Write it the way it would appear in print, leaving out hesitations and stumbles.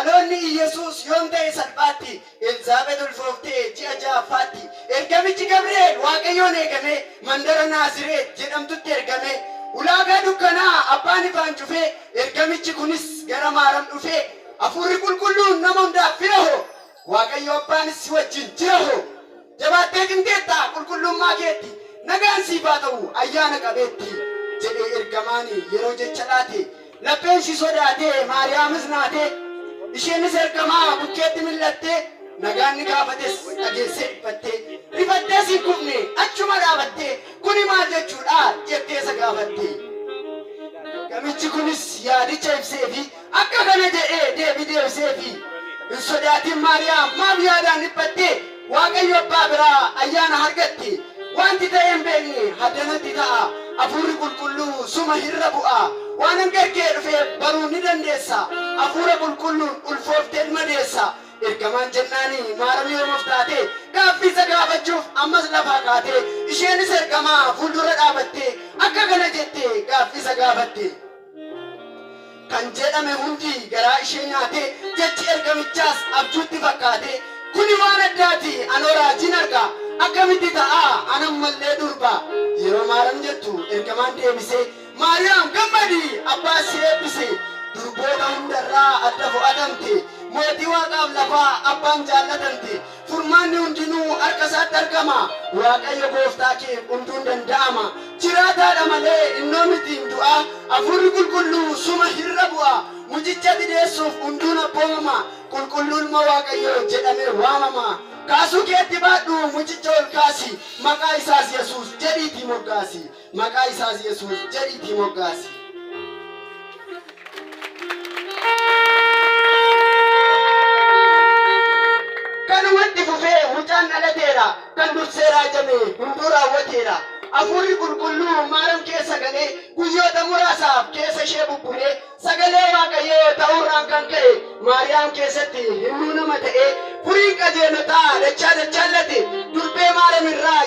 Dhaloonni Iyyasuus yoom ta'e salphaatti Elzaabeet ulfooftee ji'a ja'affaatti ergamichi Gabri'eel Waaqayyoon eegamee mandara Naazireet jedhamtutti ergame. Ulaagaa dukkanaa abbaan ifaan cufee ergamichi kunis gara Maaram dhufee Hafuurri qulqulluun nama hundaaf fira hoo Waaqayyo abbaanis si wajjin jira hoo Jabaattee cimteetta qulqullummaa keetti nagaan siif haa ta'u ayyaana qabeetti jedhee ergamaani yeroo jecha laate lapheen ishii sodaatee Maariyaamis naatee isheenis ergamaa bukkeetti mil'attee nagaan ni gaafates dhageessee dhiphattee rifattees hin kufne achuma dhaabattee kuni maal jechuudha jettee isa gaafatte. Ergamichi kunis yaadicha ibseefi akka kana jedhee deebii deebiseefi hin sodaatin Maariyaam maaf yaadaan dhiphattee Waaqayyo abbaa biraa ayyaana argatte. Wanti ta'ee hin beekne haddanatti ta'a. Hafuurri qulqulluu suma irra bu'a. Waanan garkee dhufeef baruu ni dandeessa. Hafuura qulqulluun ulfooftee ilma deessa. Ergamaan jennaani Maaram yoom of taate gaaffii isa gaafachuuf ammas lafaa kaate. Isheenis ergamaa fuuldura dhaabattee akka kana jettee gaaffii isa gaafatte. Kan jedhame hundi garaa ishee nyaate, jechi ergamichaas abjuutti fakkaate. Kuni waan addaati, anoo raajiin arga, akkamitti ta'a, an ammallee durba. Yeroo Maaram jettu ergamaan deebisee, Maariyaam gammadi, abbaa si eebbise. Durboota hundarraa adda fo'atamte, mootii waaqaaf lafaa abbaan jaallatamte. Furmaanni hundinuu harka isaatti argama. Waaqayyo gooftaa keef hunduun danda'ama. Jiraataadha malee innoo miti hin du'a. Hafuurri qulqulluu suma irra bu'a. Mucicha ati deessuuf hunduun abboomama. Qulqulluu ilma Waaqayyoo jedhamee waamama. Kaasuu keetti baadhu mucicha ol kaasi. Maqaa isaas Yesuus jedhiitii moggaasi. Maqaa isaas Yesuus jedhiitii moggaasi. Kanumatti fufee mucaan dhalateera, kan dursee raajame hunduu raawwateera. Hafuurri qulqulluu Maaram keessa galee guyyoota muraasaaf keessa ishee bubbulee sagalee Waaqayyoo ta'uurraan kan ka'e Maariyaam keessatti hinnuu nama ta'ee furiin qajeelotaa dachaa dachaan late durbee Maaram irraa.